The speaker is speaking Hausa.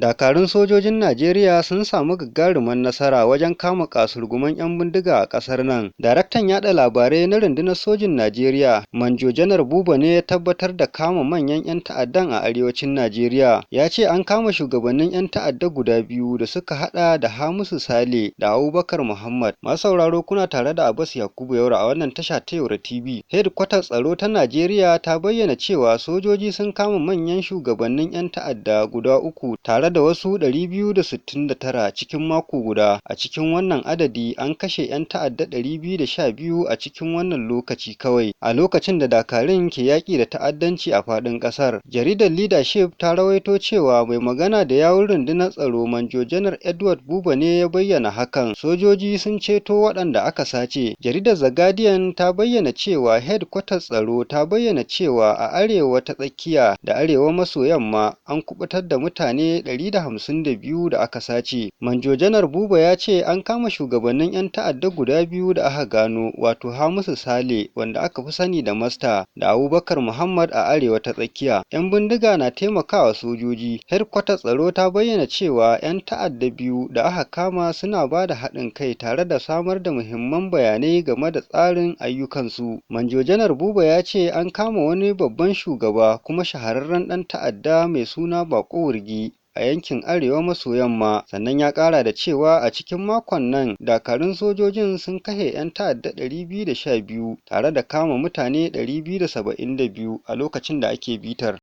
Dakarun sojojin Najeriya sun samu gagarumar nasara wajen kama kasurguman 'yan bindiga a ƙasar nan. Daraktan yaɗa labarai na Rundunar Sojin Najeriya, Manjo Janar Buba ne ya tabbatar da kama manyan 'yan ta'addan a arewacin Najeriya. Ya ce an kama shugabannin 'yan ta'adda guda biyu da suka haɗa da Hamisu Sale da Abubakar Muhammad. Masu sauraro, kuna tare da Abbas Yakubu Yaura a wannan tasha ta Yaura TV. Hedkwatar tsaro ta Najeriya ta bayyana cewa sojoji sun kama manyan shugabannin 'yan ta'adda guda uku tare da wasu 269 cikin mako guda. A cikin wannan adadi, an kashe 'yan ta'adda 212 a cikin wannan lokaci kawai, a lokacin da dakarun ke yaƙi da ta'addanci a faɗin ƙasar. Jaridar Leadership ta rawaito cewa mai magana da yawun rundunar tsaro, Manjo Janar Edward Buba ne ya bayyana hakan. Sojoji sun ceto waɗanda aka sace. Jaridar The Guardian ta bayyana cewa hedkwatar tsaro ta bayyana cewa a arewa ta tsakiya da arewa maso yamma an kuɓutar da mutane 152 da aka sace. Manjo Janar Buba ya ce an kama shugabannin 'yan ta'adda guda biyu da aka gano, wato Hamisu Sale, wanda aka fi sani da Masta, da Abubakar Muhammad a arewa ta tsakiya. 'Yan bindiga na taimakawa sojoji. Hedkwatar tsaro ta bayyana cewa 'yan ta'adda biyu da aka kama suna ba da haɗin kai tare da samar da muhimman bayanai game da tsarin ayyukansu. Manjo Janar Buba ya ce an kama wani babban shugaba kuma shahararren ɗan ta'adda mai suna Bako Wurgi a yankin arewa maso yamma. Sannan ya ƙara da cewa a cikin makon nan dakarun sojojin sun kashe 'yan ta'adda 212 tare da kama mutane 272 a lokacin da ake bitar.